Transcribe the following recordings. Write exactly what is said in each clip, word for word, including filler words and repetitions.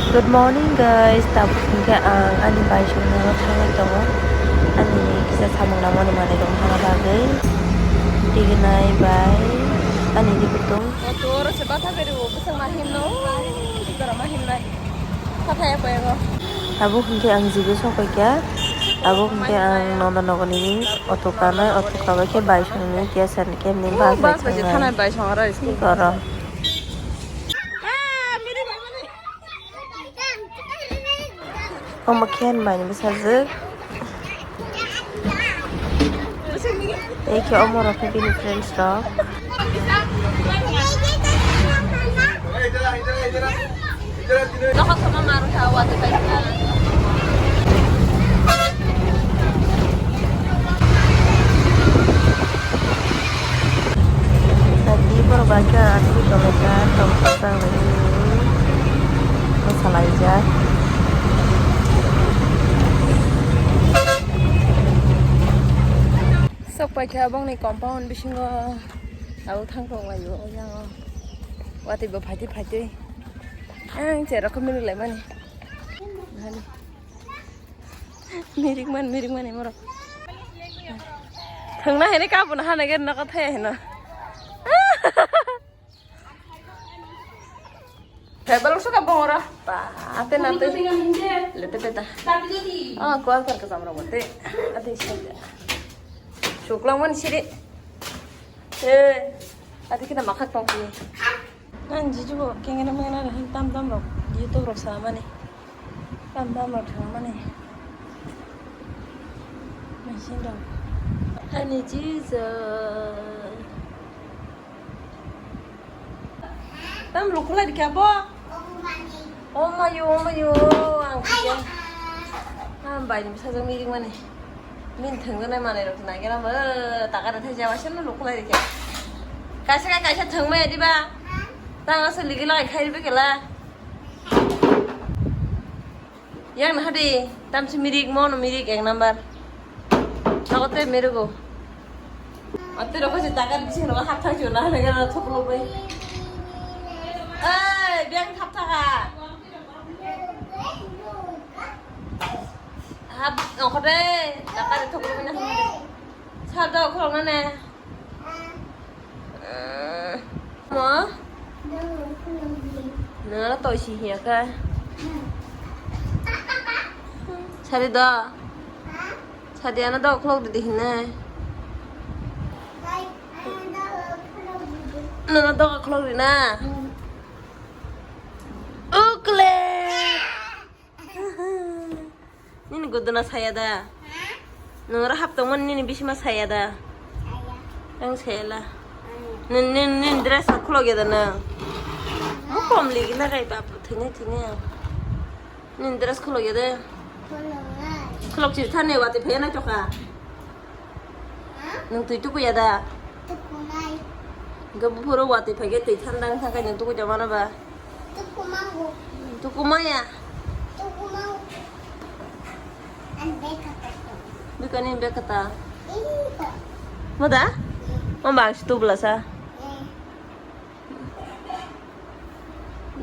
Good morning, guys. Tabuk hwnkhe ang ani bai songnaino thangwi tongo. Ani kisa samung nangmani manwirok hana bagwi. Tiginai bai ani di kutung. Auto oro se batha beri bo bwswk ma himno, jora ma himnai. Tabuk hwnkhe ang jibu sokphaikha. Tabuk hwnkhe ang Nondonogor nini auto kanai, auto kabai khe bai songni tiya sani khe nini bus bai thangnai. Bai song aro. Toro. Omo khe ani bai ni bwsajwk. Tei khe omo rok khe bini friends rok. Tadi borok bai khe aswk tonglaijak, tongthokjak bai bwsalaijak. Sok paikha bongni compound bisingo abo thang tonglaio yang watwi bo phaitwi phaitwi ang cherok khe milwk laimani. Mirik man, mirik man, imoro. Thwngna hene kabuna hana gari nokha thaya hino. Table suka bongora. Pa, ate na te. Lete peta. Oh, kual kar ka samra bote. Ate sida. Suklang man sidi. Eh, ate kena makhak tong ki. Ang jiju bo kengena mengena rehing tam tam rok, YouTube rok samani. Tam tam rok thangmani. Machine rok. Ani jiju. Tam lukulai dikha bo. Oh mayo, oh mayo, ang khe. Ang bai ni sajak meeting mani. Min thwngjaknai manwi rok nai gana bo, taka rwthai jaba seno lukulai rikhe. Kaisa ka kaisa thwngmaya diba? Tang asa ligi lai khai ribe kela. Yang nah di, tamsi mirik, mono mirik ek number. Nogo te mirugo. Ate rok se taka bising rok hap thang chuna hale gana thoklo bai. Ei, biang thap thaka. Hap, ongkho de, taka de thok rwmani hwnwi de. Sar do khoroknani. Mo? Nara toi si hiya kha. Sari do. Sadi ano do khulok di hinai. Nana do khulok di na. Ukle. Nini guduna saya da? Nung ora hap tongmani nini bisima saya da? Ang saya la. Nini, nini, nini dress khulok ya da nang? Mo kom ligi na kai bap thini thini. Nini dress khulok ya de? Khulok si thani wati phaya na choka. Nung twi tukuya da? Tukunai. Hingke buphuru watwi phaikhe twi thanda wngkha khe nung tukui tongmano ba? Tukumango. Tukumaya? Tukumango. Ang bag kata. Bikani bag kata? Iko. Mo da? Mm. Mo bang si tubla sa? Mm.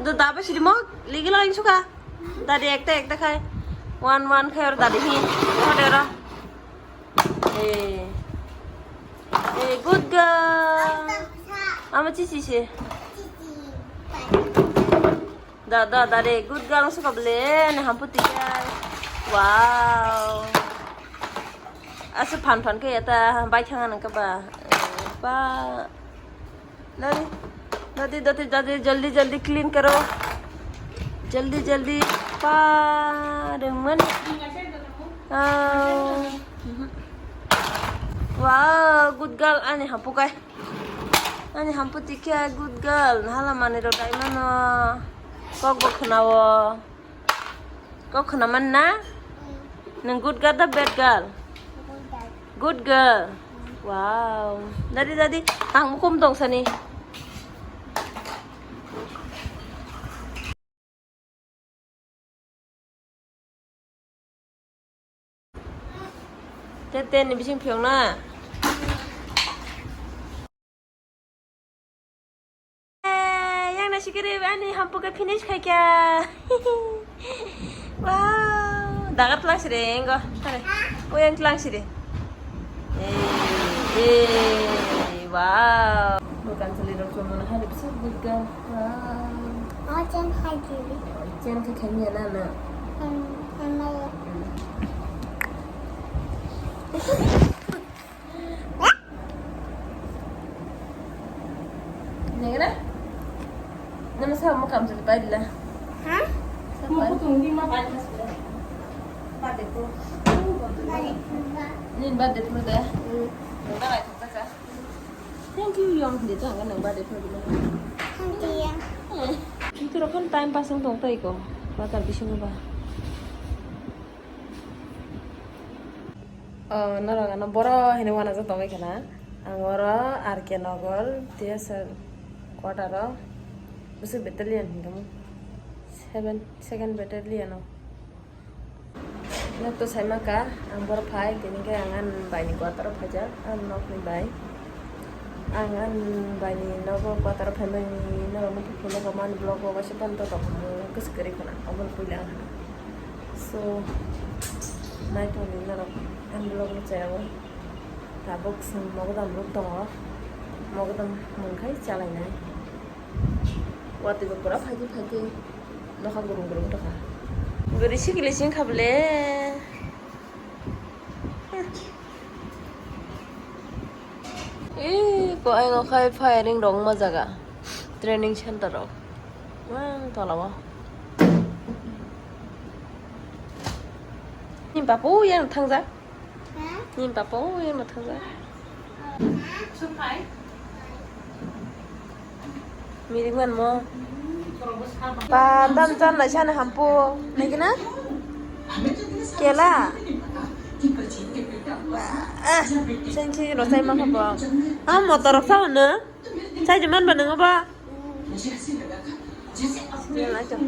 Do daba sidi mo ligi lo insuka. Dadi ekta ekta khai. One one khai or dadi hi. Mo dero. Eh. Eh, good girl. Ama chichi se. Da, da, da re, good girl suka ble, ne hampu tikai. Wow. Asa phan phan ke eta bai thanga nang ka ba. Eh, ba. Dadi, dadi, dadi, dadi, jaldi, jaldi clean karo. Jaldi, jaldi. Pa, rengman. Oh. Wow, good girl. Ani hampu kai. Ani hampu tikhe, good girl. Nahala mani rok dai mano. Kok bo khwnao. Kok khwnaman na? Nung good girl da bad girl? Good girl. Wow. Dadi, dadi, ang mukum tong sani. Te, te ni bising phiyok na. Eh, yang nasi Kiri ani hampu ke finish khai kya? Wow, dagar tlang sire engo. Tare. Uyang tlang sire. Eh, eh, wow. Bukan selirok cuma hari besar buka. Wow. Oh, chen khai diri. Chen ke kanya nana. Hmm, sama ya. Nengana? Nama sa mo kam jodi pai dila. Ha? Mo ko tong di ma pai mas. Birthday ko. Nin birthday ko da. Nang bai ka. Thank you yang de tang nang birthday ko. Thank you yang. Itu rokon time pass tong tai ko. Bakal bisingo ba. Oh, norok ano boro hino wanajak tongwi khana. Ang oro R K Nagar, T S R quarter o bwswk battalion hinwi tongmo. Seven, second battalion o. Nok to saima ka, ang boro phai, tini khe ang ani bai ni quarter o phaijak, ani nok ni bai. Ang ani bai ni nogo quarter o phaimani norok no phunukgo mani vlog o waisa ban to tongmo kwswk kwrwi khna obo puila ang. So naithokni norok ani vlog no chayao tabuk chwng mogodam rok tongo, mogodam mungkhai chalainai. Watwi bo pura phaikhe phaikhe nokha gurung gurung tongkha. Bwrwi sikili singkha bwle. Ee, ko aino khai firing rok wngma jaga. Training center rok. Mang tola o. Ni bapu yang thangjak. Ni bapu yang thangjak. Mirik manmo. Ba, tam chan lai sana hampu. Nai gina? Kela. Ah, sen si ro sai ma khabo. Ah, motor rok sao na? Sai je man ba nang ba? Kela cho.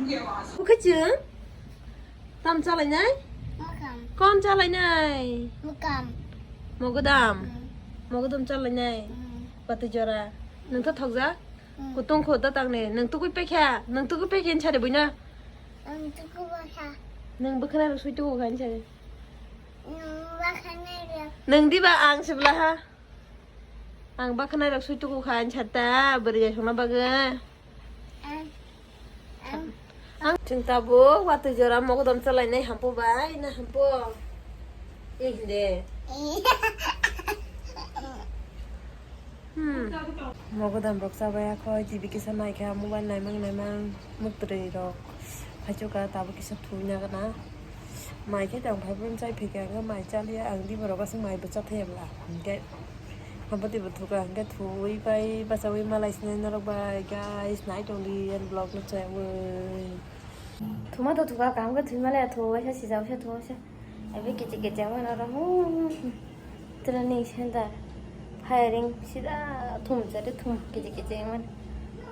Ukhe chwng? Tam chalai nai? Mokam. Kon chalai nai? Mokam. Mogodam. Mm. Mogodam chalai nai? Mm. Bati jora. Nang to thokjak? Mm. Kutung kho da tang ne. Nang tukui pekha. Nang tukui pekha insa de buina. Nang tukui pekha. Nang bwkhana rok sui tukui kha insa de. Nang bwkhana rok. Nang diba ang sibla ha. Ang bwkhana rok sui tukui kha insa ta bwrwi jai songna bagwi. Ang, ang. Ang chwng tabuk watwi jora mogodom chalainai hampu bai na hampu. Ih de. Hmm. Mogodam rok chabai akhoi T V kisa naikha, mobile naimang naimang, muktwi rok phaichukha tabuk kisa thungna gana. Mai khe tong phaibrwn chai phikha, hwnkhe mai chaliya ang diborok aswk mai bwcha thaiya bwla. Hwnkhe Habati bo thuka hwnkhe thuwi pai bachawi malai sinai norok bai guys, nai tongdi ani vlog no chayawi. Thuma to thuka kaham khe thwi male thu waisa sija waisa thu waisa. Ebe kichi kichi wngmano oro hmm, training center firing sida thum chari thum kichi kichi wngmani.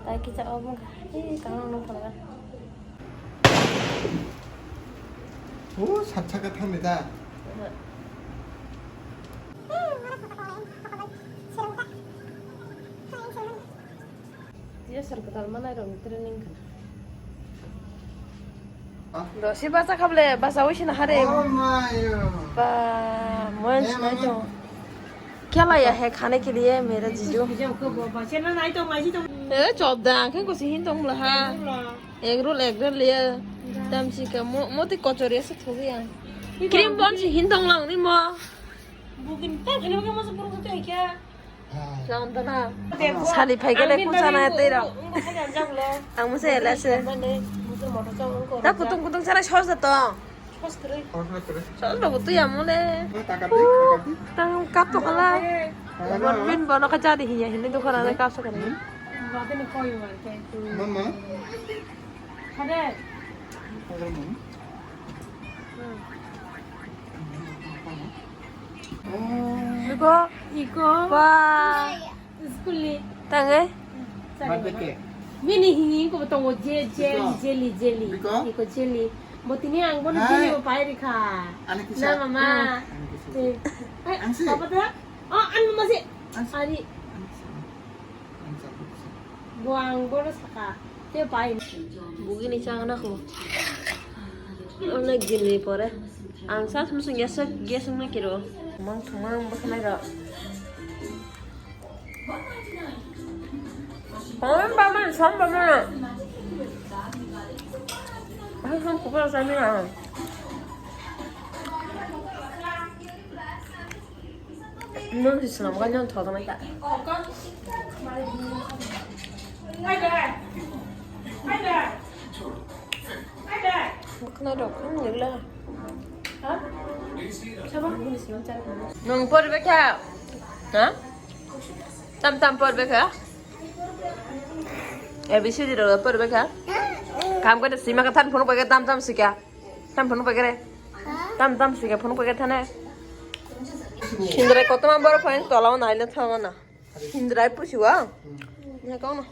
Tai kicha obo wngkha. Ee, tangno nung phunukha. O, sat saka thangni da. Tiya sar kwtal manai rok ni training khana. Dosi bacha khable, bacha wi sina hare. Oh my. Ba, mon sinai to. Kya laya hai khane ke liye mera jiju? Eh, chop da, ang khe kusi hin tong bla ha. Egg roll, egg roll liye. Tam si ka mo, mo te kochori asa thogi ang. Cream bun si hin tong lang ni mo. Bukin ta khane ke mo se purung te kya? Chong to na. Sali phai gele kusa na te ro. Ang mo se ele se. Ta kutung kutung sara sos da to. Sal rogo twi amo le. Tang kap to kala. Bon bin bono ka jadi hiya hini dukhan ane kap sakani. Mama. Iko. Iko. Wah. School ni. Tangai? Birthday cake. Bini hini ko tongo je, jelly, jelly, jelly. Biko? Iko jelly. Bo tini ang bono jelly bo pai rikha. Ani kisa. Na mama. Ani kisa. Eh. Ai, angsi. Papa ta? Oh, an mama si. Angsi. Ari. Angsi. Angsi. Bo ang bono saka. Bugini changna ko. Onek din ni pore. Ang sa sum sung yasuk yasuk na kiro. Mang thumang baknai ro. Hon ba man som ba man. Ang som ko ba sa ni na. Nung si swnam ka nung thok nai ta. Khna rok khum nigla. Nung por be kha? Ha? Tam tam por be kha? A B C D rok por be kha? Kam ko sima ka than phone ko tam tam sikha. Tam phone ko kere. Tam tam sika phone packet thane. Hindrai kotoma borok phai tolao naile thangana. Hindrai pusiwa. Ne kono.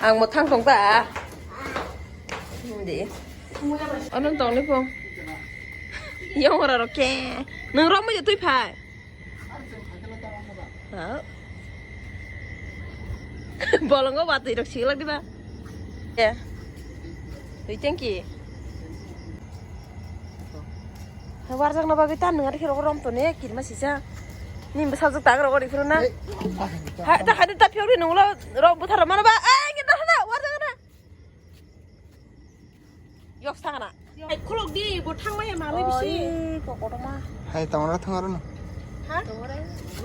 Ang mo thang tong ta. Hindi. Ano tong ni phone. Yang ora roke. Nang rom mo tui phai. Ha? Bolongo watwi rok siglak diba? Ya. Twi tengki. Warjakna bagwi ta nang ari rok rom tone kirma sisa. Nim bwsajak tang rok ori phuru na. Ha ta hadu ta phiok ri nunglo rok buthar mano ba. Ai kita hana warjakna. Yok sakana. Ai khulok di bo thangmaya malai bisi. Oi, kokoto ma. Hai, tongora thangaro no. Ha? Tongora.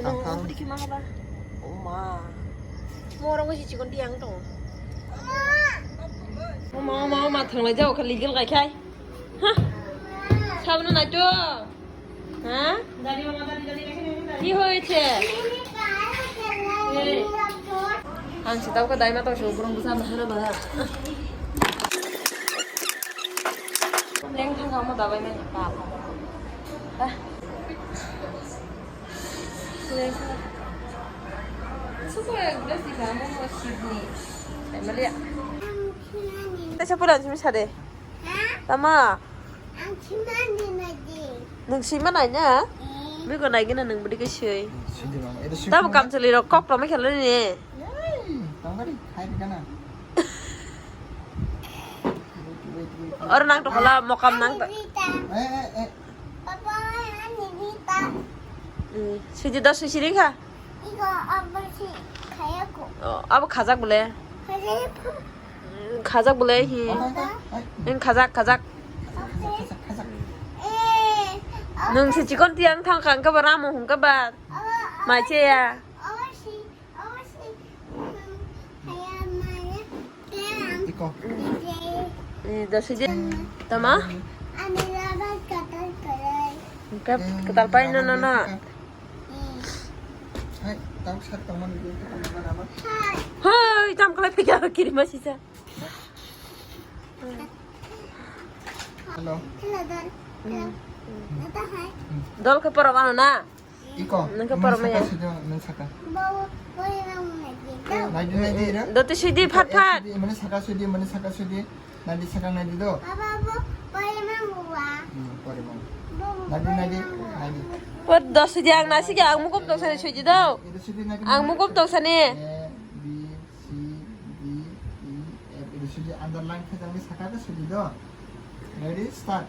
Nang thang. Ubri ki ma ba? O ma. Morong si chikon di ang tong. O ma, o ma, o ma thanglai jao khali gil kai khai. Ha? Sabna nai to. হ্যাঁ? কি হয়েছে? Ang si tau ka dai ma tau si ukurung busa ma hana ba. Leng thang ka mo dabai ma pa pa. Ah. Leng thang. Suko ya gula si ka mo mo Sydney. Ai malia. Ta sa pula si mi sa de. Tama. Ang simani nadi. Nung sima nai na? Eh. Biko nai gina nung budi ke sui. Sidi mama, itu sui. Tamo kam chali rok kok tome khelo ni. Ei, tong kari, khai di kana. Wait, wait, wait, wait. Or nang to khala mokam nang to. Ani Rita. Eh, eh, eh. Papa, ani Rita. Hmm, sui di dos sui siri kha. Iko abasi khayako. Oh, abo khajak bole. Khayako. Khajak bole hi. Nung khajak, khajak. Nung si chikon tiang thang kang ka ba ramo hung ka ba. Mai che ya. Iko. Ni da sije. Tama? Ka katal pai no no no. Hai, tau sak tau man. Hai, tam kala pega kiri masisa. Hello. Hello, Dol. Hello. Dol ke poro wano na? Iko. Nang ke poro maya. Saka sudi, nang saka. Bo, bo, nang lagi. Nadi, nadi, ira. Doti sudi, phat, phat. Mani saka sudi, mani saka sudi. Nadi saka nadi do. Baba, bo, pore mang wa. Hmm, pore mang. Nadi, nadi, nadi. Por dos sudi ang nasi ke ang mukup tong sani sudi do. Ira sudi nadi. Ang mukup tong sani. A, B, C, D, E, F. Iri sudi underline khe jani saka khe sudi do. Ready, start.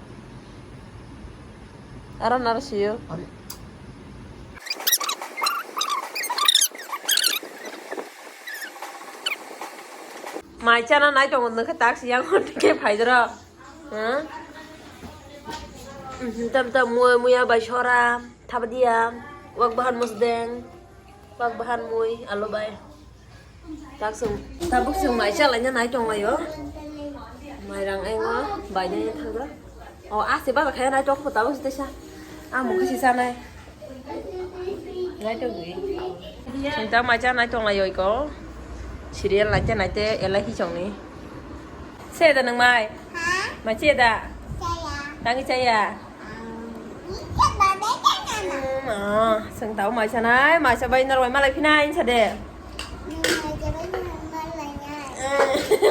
Aro naro siyo. Ari. Mai chana nai tongo nokhe tak siyang hor tike phaidoro. Hmm? Mhm, tam tam muya muya bai sora, thabadiya, wak bahan musdeng, wak bahan mui, alo bai. Tak sung, tabuk sung mai chalai na nai tong laio. Mai rang ai ngo, bai nai thang bra. O, ase ba khai nai tong ko tabuk site sa. A mung si sa nai. Nai tong gi. Sung ta mai cha nai tong laio ko. Serial nai te nai te elai hi chong ni. Se da nang mai. Ha? Mai che da. Chaya. Tangi chaya. Seng tau maisa nai, maisa bai norwai malai phinai sa de.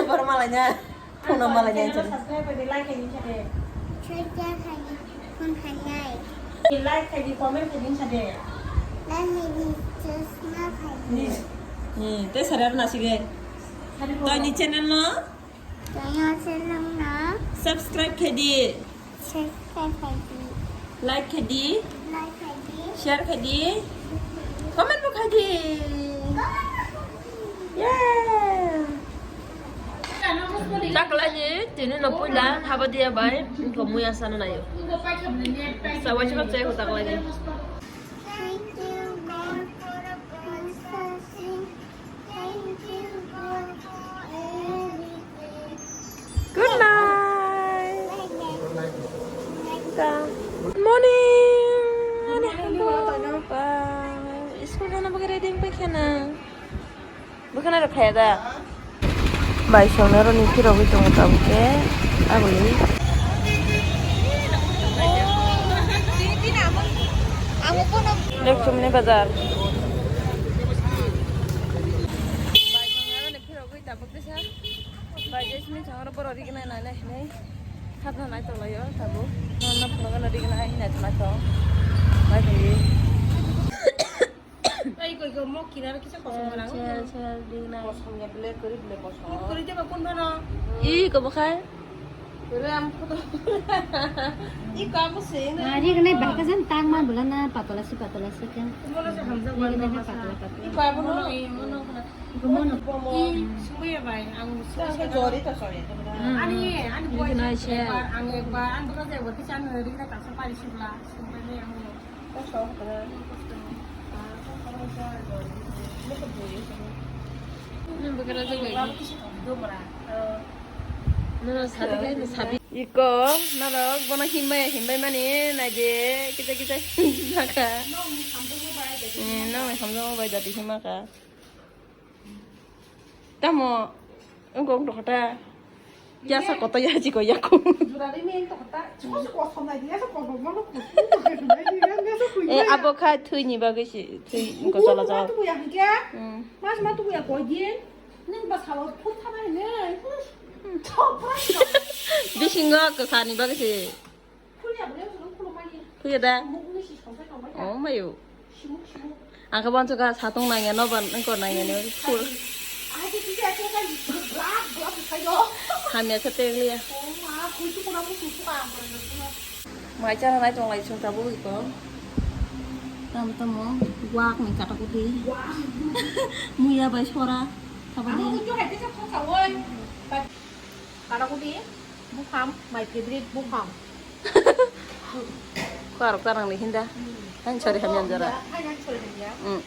Bor malai nya. Phone malai nya. Like khai di, comment khai di sa de. Like khai di, chosma khai di. Hmm, tei sari aro nasik le. Toini channel no? Toini channel no? Subscribe khe di. Subscribe khe di. Like khe di. Like khe di. Share khe di. Comment bo khe di. Yeah. Chak laini tini no puila haba dia bai, wngkha muya sana nayo. Sawa chuma chai ko tak laini. Thank you, God, for the processing. Thank you, God, for everything. Good night. Good morning. Ani habu. School jana bagwi ready wngpai khana. Bwkhana rok khaya da? Bai songna roni phirogwi tongo tabuk khe. Aboni. Lek chumni bazar. Bai songna roni phirogwi tabuk khe sa. Bai jesni changro boro rigna nai nai hinai. Khatna nai tonglaio tabuk. Nonna phunukna rigna hinai tonglaio. Bai tongwi. Ai, koi ko mo kinaro kisa kosom rang. Chel, chel, ding nai. Kosom ya, black kori, black kosom. Kori te ba kun bano? I ko bokhai? Kori am photo. I ko amo se na. Ari gane baka jan tang ma bula na patala si, patala si kya? Mono se hamjak. Ari gane patala, patala. I ko amo no. Mono, mono. I sumaya bai, ang sumaya. Jori to sori. Ani, ani boy. Ang ekbar, ang ekbar, ang buka jai bor kisa ang ri na kasa pari sibla, sumaya ang. Iko, norok bono himbai, himbai mani naidi, kisa kisa himaka. Nokni samjak bai dati himaka. Tamo, wngkha wng tongkha ta. Yasa koto yachi ko yaku. Jurani meng tongkha ta. Chikon se kosom nai di, yasa kosom mano kosom tongkha nai di, yasa kui Eh, maya. Abo kha thwini bagwi si, thwi ko chola chola. Mas ma tuku ya hingke? Hmm. Mas ma tuku ya koi din? Neng ba sawa phut thama hine. Chopra. Bisingo kwsani bagwi si. Phuya da? Oh mayo. Ang khe bonso ka satung nangya no ban nang kor nangya no phur. Hamya khe teng liya. Mai chana nai tong lai sung tabuk iko. Tam tamo guak ni kata kuti. Muya bai sora. Tabuk ni. Katakuli, buphang, my favorite buphang. Kwarok tarang ni hinda. Hain sori hamya jora. Hain sori hamya. Mm.